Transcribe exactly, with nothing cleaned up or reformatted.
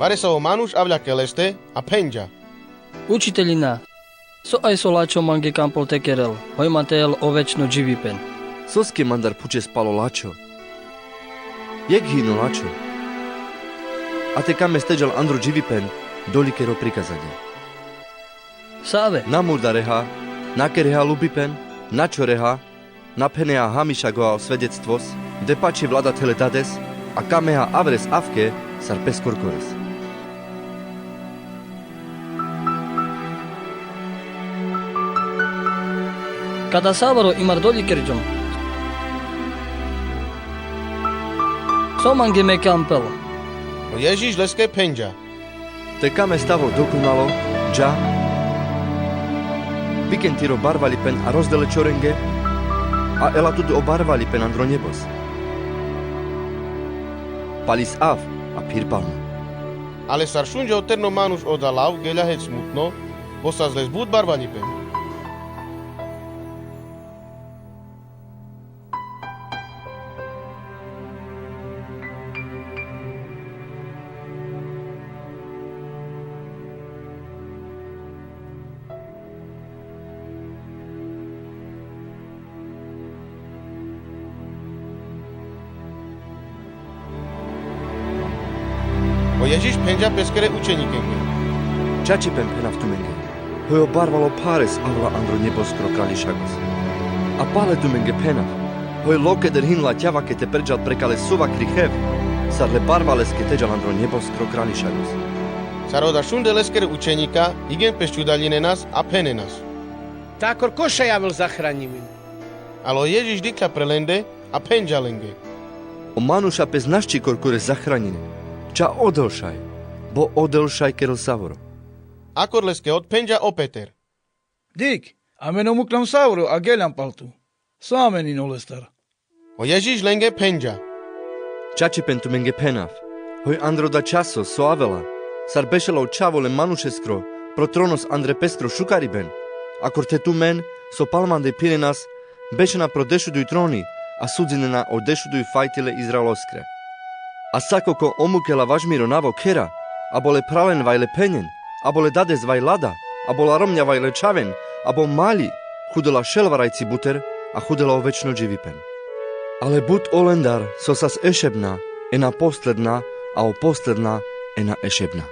Pare sa o manuš avljakal leste, a phenďa: Učiteľina, so ajso lačho mange kampol te kerel, hoj ma te jel o večno dživipen? Soske mandar phučes pal o lačho? Jekh hin o lačho. A te kames te džal andro dživipen, dolikero prikazanie. Save? Na murda reha, na kereha lubipen, na čhoreha, na pheneha hamišagoja o svedectvos, de pačhev lada thele dades, a kameha avres avke sar pes korkores. Kada savoro imar dolikerďom, so mange me kampel? O Ježiš leske phenďa: Te kames tavor dokonalo, dža, biken tiro barvalipen a rozdele čorenge, a ela tut o barvalipen andro njebos. Palis av, a phir pal ma. Ale sar šunďa o terno manuš oda lav, geľa hec smutno, bo sas les but barvalipen. O Ježiš phenďa peskere učenikenge: Čačipen phenav tumenge, hoj o barvalo phares avela andro njeboskro kraljišagos. A pale tumenge phenav, hoj lo keder hin laťava ke te perďal pre kale suva krihev, sar le barvaleske te džal andro njeboskro kraljišagos. Sar oda šunde leskere učenika, igen pes čudaľinenas a phenenas: Takor ko šaj avel zahraňimin? Ale o Ježiš dikha pre lende, a phenďa lenge: O manuša pes našči korkore zahraňinen, ča odel šaj, bo odel šaj kerel savoro. Akor leske odphenďa o Peter: Dikh, amen omuklam savoro a geľam pal tu. So amen hin olestar? O Ježiš lenge phenďa: Čačipen tumenge phenav, hoj andro da časo so avela, sar bešela o Čhavo le manušeskro pro tronos andre peskro šukariben, akor the tumen so pal mande phirenas, bešena pro dešuduj troni, a sudzinena o dešuduj fajti le Izraeloskre. A sako ko omukela važmiro navo khera, abo le phralen vaj le phenjen, abo le dades vaj lada, abo la romňa vaj le čhaven, abo mali, hudela šelvarajci buter, a hudela o večno dživipen. Ale but olendar so sas ešebna, ena posledna, a o posledna, ena ešebna.